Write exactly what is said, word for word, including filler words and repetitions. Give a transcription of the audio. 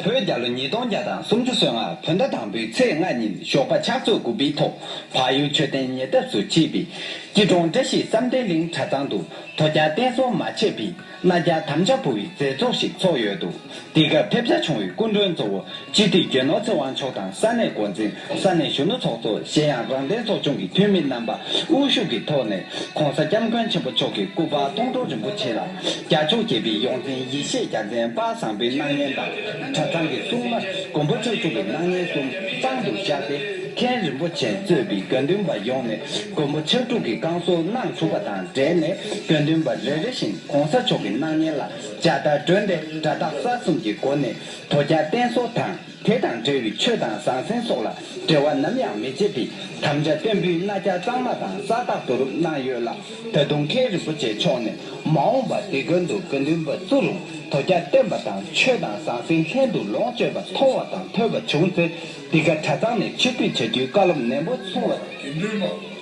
བོད་རྒྱལ་ལོ་ཉིས་སྟོང་བརྒྱ་དང་སུམ་ཅུ་སོ་ལྔ་བོད་ཟླ་དང་པོའི་ཚེས་ལྔ་ཉིན་ཞོགས་པ་ཕྱག་ཚོད་དགུ་པའི་ཐོག་བལ་ཡུལ་མཆོད་རྟེན་ཉེ་འདབས་སུ་མཆིས་པའི་སྐྱིད་གྲོང་བཀྲ་ཤིས་བསམ་གཏན་གླིང་གྲྭ་ཚང་དུ་དོལ་རྒྱལ་བསྟན་སྲུང་མ་ཆད་པའི་གནའ་རྒྱལ་དམ་བཅའ་ཕུལ་བའི་མཛད་ཚོགས་ཤིག་ཚོགས་ཡོད་འདུག་དེ་སྐབས་ཕེབས་བྱ་བྱུང་བའི་སྐུ་མགྲོན་གཙོ་བོ་སྤྱི་འཐུས་རྒྱལ་ནོར་ཚེ་དབང་མཆོག་དང་ས་གནས་འགོ་འཛིན། ས་གནས་གཞོན་ནུ་ཚོགས་གཙོ། གཞན་ཡང་རང་བདེན་ཚོགས་ཆུང་གི་འཐུས་མི་རྣམ་པ་དབུ་བཞུགས་ཀྱི་ཐོག་ནས་༸གོང་ས་༸སྐྱབས་མགོན་ཆེན་པོ་མཆོག་གི་སྐུ་པར་སྟོང་གྲོགས་རིན་པོ་ཆེ་ལ་རྒྱ་ཕྱོགས་བརྒྱད་པའི་ཡོངས་འཛིན་ཡེ་ཤེས་རྒྱལ་མཚན་དཔལ་བཟང་པོའི་སྣང་བརྙན་དང་། གྲྭ་ཚང་གི་སྲུང་མ་མགོན་པོ་ཕྱག་དྲུག་གི་སྣང་བརྙན་གསུམ་གཙང་དུ་བཞག་སྟེ། མཁན་རིན་པོ་ཆེ་གཙོས་པའི་དགེ་འདུན་པ་ཡོངས་ནས་མགོན་པོ་ཕྱག་དྲུག་གི་བསྐང་གསོ་གནང་གྲུབ་པ་དང་འབྲེལ་ནས། དགེ་འདུན་པ་རེ་རེ་བཞིན་༸གོང་ས་མཆོག་གི་སྣང་བརྙན་ལ་མཇལ་དར་སྒྲོན་ཏེ་དགྲ་སྟག་ས་གསུམ་གྱི་སྒོ་ནས་དོལ་རྒྱལ་བསྟེན་གསོལ་དང་། དེ་དང་འབྲེལ་བའི་ཆོས་དང་ཟང་ཟིང་སོགས་ལ་འབྲེལ་བ་ནམ་ཡང་མི་བྱེད་པའི་དམ་བཅའ་བརྟན་པོའི་གནའ་རྒྱལ་གཙང་མ་དང་ས་རྟགས་བསྡུ་རུབ་གནང་ཡོད་ལ། ད་དུང་མཁན་རིན་པོ་ཆེ་མཆོག་ནས་མ་འོངས་པ་དེ་ཀུན་ཏུ་དགེ་འདུན་པ་བཙུགས་རུང་དོལ་རྒྱལ་བསྟེན་པ་དང་ཆོས་དང་ཟང་ཟིང་ལྷན་དུ་ལོངས་སྤྱོད་པ་མཐོང་བ་དང་ཐོས་པ་བྱུང་ཚེ། འདི་ག་གྲྭ་ཚང་ནས་ཕྱིར་འབུད་བྱ་རྒྱུའི་བཀའ་སློབ་ནན་པོ་གསུང་བ། དགེ་འདུན་པ།